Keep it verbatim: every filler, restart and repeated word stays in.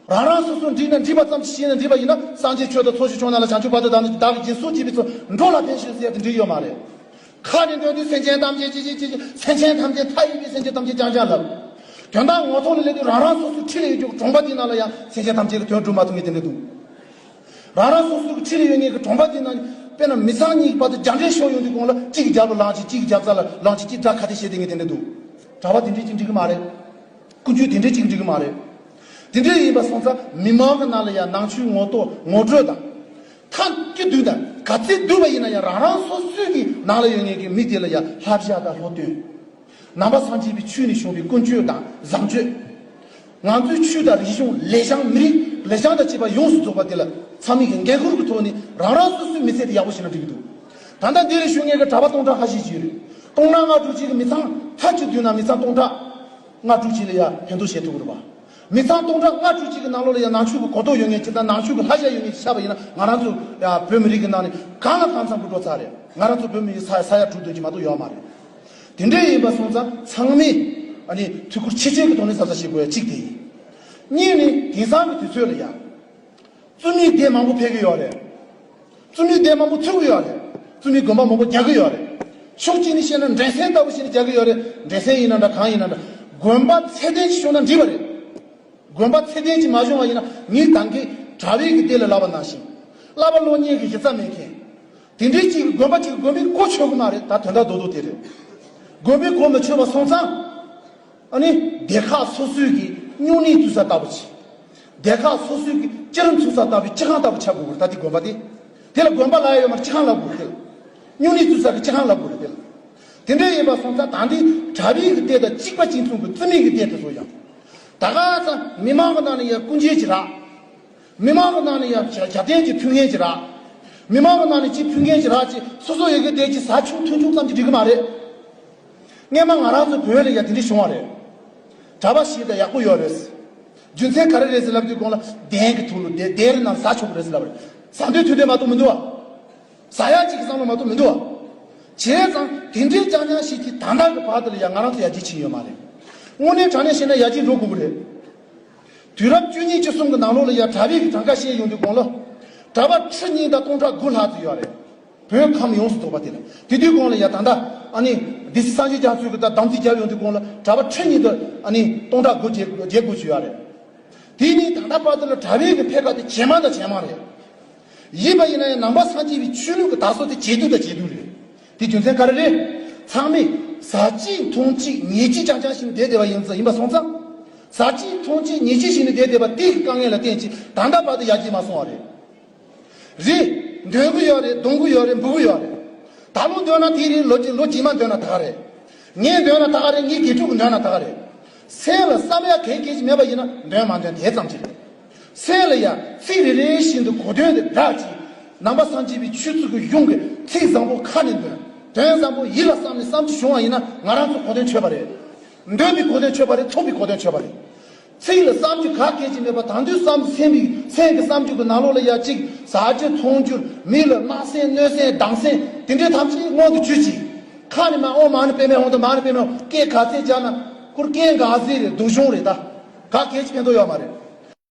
རང་རང་སོ་སོ་འགྲིག་ན་འགྲིག་པ་ཙམ་ཞིག་བྱས་ན་འགྲིག་པ་ཡིན་ན། སངས་རྒྱས་ཆོས་དང་ཚོགས་ཞིང་བྱུང་ན་ལ། བྱང་ཆུབ་བར་དུ་བདག་ནི་བདག་གིས་སྦྱིན་སོགས་བགྱིས་པའི་ཚོགས། འགྲོ་ལ་ཕན་ཞིང་ཟེར་ཏེ་འགྲིག་ཡོད་མ་རེད། ཁ་ནས་འདོན་དུས་སེམས་ཅན་ཐམས་ཅད་ཅི་ཅི་ཅི་ཅི། སེམས་ཅན་ཐམས་ཅད་མཐའ་ཡས་པའི་སེམས་ཅན་ཐམས་ཅད་རྐྱང་རྐྱང་ལབ། དོན་དག་ངོ་ཐོག་ལ་སླེབས་དུས་རང་རང་སོ་སོའི་འཁྲིས་ལ་ཡོད་རྒྱུ་གྲོང་པ་དེ་ནང་ལ་ཡང་སེམས་ཅན་ཐམས་ཅད་ཀྱི་དོན་སྒྲུབ་མ་ཐུབ་མཁན་དེ་འདྲ་འདུག། རང་རང་སོ་སོའི་འཁྲིས་ལ་ཡོད་མཁན་གྱི་གྲོང་པ་དེ་ནང་དཔེར་ན་མི་ཚང་གཉིས་བར་དུ་རྒྱ་འདྲེ་ཤོར་ཡོང་དུས་གོང་ལ་གཅིག་གི་རྒྱབ་ལ་ལངས་ཅིག། གཅིག་གི་རྒྱབ་རྩ་ལ་ལངས་ཅིག། གཅིག་དགྲ་ཁ་གཏད་བྱེད་བསྡད་མཁན་དེ་འདྲ་འདུག། གྲྭ་པ་དེ་འདྲས་ཅིག་འགྲིག་གི་མ་རེད། ཀུན་སྤྱོད་དེ་འདྲས་ཅིག་འགྲིག་གི་མ་རེད། དེ་འདྲས་ཡིན་པ་སོང་ཙང་མི་མང་གི་ནང་ལ་ཡང་ནང་ཆོས་ངོ་ཐོག་ངོ་སྤྲོད་དང་། ཐབས་ཀྱི་དུས་དང་ག་ཚད་བསྡུས་པ་ཡིན་ན་ཡང་རང་རང་སོ་སོའི་གི་ནང་ལ་ཡོད་མཁན་གྱི་མི་དེ་ལ་ཡང་བསླབ་བྱ་དང་སློབ་སྟོན། ནང་པ་སངས་རྒྱས་པའི་ཆོས་ནས་བྱུང་བའི་ཀུན་སྤྱོད་དང་བཟང་སྤྱོད། ང་ཚོའི་ཆོས་དང་རིག་གཞུང་ལེགས་བྱང་མི་རིགས་ལེགས་བྱང་དང་བཅས་པ་ཡོངས་སུ་རྫོགས་པ་དེ་ལ་ཚང་མས་ཀྱི་འགན་ཁུར་གྱི་ཐོག་ནས་རང་རང་སོ་སོའི་མི་ཚེ་དེ་ཡག་པོ་བྱས་ན་འགྲིག་གི་འདུག། ད་ལྟ་འདི་ལ་བཞུགས་མཁན་གྱི་གྲྭ་པ་སྟོང་ཕྲག་ཁ་ཤས་ཅིག་ཡོད་རེད། སྟོང་ཕྲག་ལྔ་དྲུག་ཅིག་གི་མི་ཚང་ཕལ་ཆེར་བསྡུས་ན་མི་ཚང་སྟོང་ཕྲག་ལྔ་དྲུག་ཅིག་ལ་ཡ་ཕན་ཐོགས་བྱེད་ཐུབ་ཀྱི་རེད་པ། མི་ཚང་སྟོང་ཕྲག་ལྔ་དྲུག་ཅིག་གི་ནང་ལོགས་ལ་ཡ་ནང་ཆོས་ཀྱི་གོ་རྟོགས་ཡོད་མཁན་ཅིག་དང་ནང་ཆོས་ཀྱི་བསླབ་བྱ་ཡོད་མཁན་ཅིག་ཆགས་པ་ཡིན་ན། ང་རང་ཚོ་ཡ་བོད་མི་རིགས་ཀྱི་ནང་ནས་གང་ལ་གང་འཚམ་པོ་འགྲོ་ཚར་རེད། ང་རང་ཚོ་བོད་མི་ཡི་ས་ས་ཡ་དྲུག་བདུན་ཅིག་མ་གཏོགས་ཡོད་མ་རེད། དེ་འདྲ་ཡིན་པ་སོང་ཙང་ཚང་མས་ཨ་ནི་ཐུགས་ཁུར་ཆེ་ཆེ་གི་ཐོག་ནས་གཟབ་གཟབ་བྱེད་དགོས་ཡ་གཅིག་དེ་ཡིན། གཉིས་ནི་དེང་སང་གི་དུས་ཚོད་ལ་ཡ། རྩོམ་ཡིག་དེབ་མང་པོ་ཕེབས་ཀྱི་ཡོད་རེད། རྩོམ་ཡིག་དེབ་མང་པོ་ཐོན་གྱི་ཡོད་རེད། རྩོམ་ཡིག་དགོན་པ་མང་པོ་རྒྱག་གི་ཡོད་རེད། ཕྱོགས་གཅིག་ནས་བཤད་ན་འགྲེམས་སྟོན་ལྟ་བུ་ཞིག་ནས་རྒྱག་གི་ཡོད་རེད། འགྲེམས་སྟོན་ཡིན་ན་འདྲ་གང་ཡིན་ན་འདྲ། དགོན་པ་ཚད་ལྡན་ཞིག་བྱུང་ན་འགྲིག་པ་རེད། དགོན་པ་ཚད་ལྡན་ཅིག་མ་བྱུང་བ་ཡིན་ན། ངས་ད་གིན་གྲྭ་པའི་གི་སྡེ་ལ་ལབ་པ་ནང་བཞིན། བསླབ་པ་སློབ་གཉེར་གྱི་གཞི་རྩ་མེད་མཁན། དེ་འདྲའི་ཅིག་དགོན་པ་ཅིག་དགོན་པའི་གོ་ཆོད་གི་མ་རེད། ད་དོན་དག་རྡོག་རྡོག་དེ་རེད། དགོན་པའི་གོ་མི་ཆོད་པ་སོང་ཙང་། ཨ་ནི་སྡེ་ཁག་སོ་སོའི་གི་སྨྱུང་གནས་བཙུགས་ས་ལྟ་བུ་ཅིག། སྡེ་ཁག་སོ་སོའི་གི་སྤྱི་རིམ་ཚུགས་ས་ལྟ་བུའི་སྤྱི་ཁང་ལྟ་བུ་ཆགས་དགོས་པ་རེད། ད་དེ་དགོན་པ་དེ། དེ་ལ་དགོན་པ་ལབ་ཡ་ཡོད་མ་རེད། སྤྱི་ཁང་ལབ་དགོས་རེད། དེ་ལ་སྨྱུང་གནས་བཙུགས་ས་གི་སྤྱི་ཁང་ལབ་དགོས་རེད། དེ་ལ། དེ་འདྲ་ཡིན་པ་སོང་ཙང་ད་འདི་གྲྭ་པའི་གི་སྡེ་དང་གཅིག་པ་གཅིག་མཚུངས་ཀྱི་རྩོམ་ཡིག་གི་སྡེ་དེ་ཚོ་ཡང་། ད་ག་ཚ་མི་མང་གི་ནང་ནས་ཡང་སྐུ་མཇལ་ཅིག་རག། མི་མང་གི་ནང་ནས་ཡང་ཇ་ཇ་རྟེན་གྱི་ཕུལ་མཁན་ཅིག་རག། མི་མང་གི་ནང་ནས་ཅིག་ཕུལ་མཁན་ཅིག་རག་ཅིག། སོ་སོ་ཡི་གེ་དེ་ཅིག་ཟ་ཆུང་འཐུང་ཆུང་ཙམ་གྱིས་འགྲིག་གི་མ་རེད། སྔན་མ་ང་རང་ཚོ་བོད་ལ་ཡང་དེ་འདྲ་བྱུང་བ་རེད། གྲྭ་པ་ཞིག་དང་ཡག་པོ་ཡོད་རེད། རྒྱུ་མཚན་ག་རེ་རེད་ཟེར་ལབ་དུས་གོང་ལ་གདན་གྱི་ཐོག་ལ་དེ་དེར་ནང་ཟ་ཆོག་གི་རེད་ཟེར་ལབ་རེད། ཟ་འདོད་འཐུང་འདོད་མ་གཏོགས་མི་འདུག་བ། ཟ་ཡག་ཅིག་གི་བསམ་བློ་མ་གཏོགས་མི་འདུག་བ། བྱས་ཙང་དེ་འདྲའི་རྐྱང་རྐྱང་ཞིག་གིས་ད་ལྟ་གི་བར་དུ་ལ་ཡང་ང་རང་ཚོ་ཡར་རྒྱས་ཕྱིན་ཡོད་མ་རེད། དངོས་གནས་དྲང་གནས་བཤད་ན་ཡར་རྒྱས་འགྲོ་དགོས་ཀྱི་རེད། དུས་རབས་བཅུ་གཉིས་བཅུ་གསུམ་གྱི་ནང་ལོགས་ལ་ཡང་གྲྭ་པའི་གི་གྲངས་ཀ་བཤད་ཡོང་དུས་གོང་ལ། གྲྭ་པ་ཁྲི་གཉིས་དང་སྟོང་ཕྲག་དགུ་ལྷག་ཙམ་ཡོད་རེད། བོད་ཁམས་ཡོངས་སུ་རྫོགས་པ་དེ་ལ། དེ་དུས་གོང་ལ་ཡང་ད་ལྟ་ཨ་ནི་སྡེ་སྲིད་སངས་རྒྱས་རྒྱ་མཚོས་གི་ད་དམ་ཚིག་བརྒྱབ་ཡོང་དུས་གོང་ལ་གྲྭ་པ་ཁྲི་གཉིས་དང་ཨ་ནི་སྟོང་ཕྲག་དགུ་བརྒྱད་བརྒྱད་དགུ་ཅིག་ཡོད་རེད། དེ་ནི་ད་ལྟ་བར་དུ་ལ་གྲྭ་པའི་གི་འཕེལ་ཁ་དེ་ཇེ་མང་དང་ཇེ་མང་རེད། ཡིན་པ་ཡིན་ན་ཡང་ནང་པ་སངས་རྒྱས་པའི་ཆོས་ལུགས་ཀྱི་དར་སྲོལ་དེ་ཇེ་སྡུག་དང་ཇེ་སྡུག་རེད། དེ་རྒྱུ་མཚན་ག་རེ་རེད། ཚང་མས་ཟ་གཅིག་འཐུང་གཅིག་ཉལ་གཅིག་རྐྱང་རྐྱང་བྱས་ནས་བསྡད་བསྡད་པ་ཡིན་ཙང་། ཡིན་པ་སོང་ཙང་། ཟ་གཅིག་འཐུང་གཅིག་ཉལ་གཅིག་བྱས་ནས་བསྡད་བསྡད་པ་དེ་གི་དཀའ་ངལ་ལ་བརྟེན་ཅིང་ད་ལྟ་བར་དུ་ཡར་རྒྱས་མ་སོང་བ་རེད། རེད། འདོན་གི་ཡོད་རེད། འདོན་གི་ཡོད་རེད། འབུལ་གི་ཡོད་རེད། ད་ལོ་འདོན་ན་དེ་རེད། ལོ་གཅིག་ལོ་རྗེས་མ་འདོན་ན་ད་ག་རེད། ངས་འདོན་ན་ད་ག་རེད། ངའི་དགེ་ཕྲུག་གིས་འདོན་ན་ད་ག་རེད། སེམས་ལ་བསམ་ཡ་གལ་གལ་ཅིག་མེད་པ་ཡིན་ན་འདོན་མ་འདོན་དེ་ཙམ་ཅིག་རེད། སེམས་ལ་ཡ་ཚིག་རེ་རེ་བཞིན་དུ་གོ་དོན་དེ་བསྒྲགས་ཅིག། ནང་པ་སངས་རྒྱས་པའི་ཆོས་ཚུལ་གྱི་གཞུང་གི་ཚིག་བཟང་པོ་ཁ་ནས་འདོན། དོན་བཟང་པོ་ཡིད་ལ་བསམ་ནས་བསམ་རྒྱུ་བྱུང་བ་ཡིན་ན་ང་རང་ཚོ་གོ་དོན་ཆོད་པ་རེད། འདོན་པའི་གོ་དོན་ཆོད་པ་རེད། ཚོགས་པའི་གོ་དོན་ཆོད་པ་རེད། ཚིག་ལ་བསམ་རྒྱུ་ག་གལ་ཅིག་མེད་པ། དང་དུས་བསམ་སེམས་པའི་སེམས་ཀྱི་བསམ་རྒྱུ་གི་ནང་ལོགས་ལ་ཡ་གཅིག་ཟ་རྒྱུ་འཐུང་རྒྱུ། མི་ལ་རྨ་སེམས་གནོད་སེམས་སྡང་སེམས་དེ་འདྲའི་ཐམས་ཅད་མངོན་དུ་གྱུར་ཅིག། ཁ་ནས་མ་འོང་། མ་ནི་པེ་མེ་འོང་དང་། མ་ནི་པེ་མེ་འོང་། སྐད་ག་ཚད་རྒྱག་ན་ཁུར་སྐད་འགག་ཟིག་རེད། སྡུག་གཞུང་རེད། ད་ག་གལ་ཅིག་ཕན་ཐོགས་ཡོད་མ་རེད།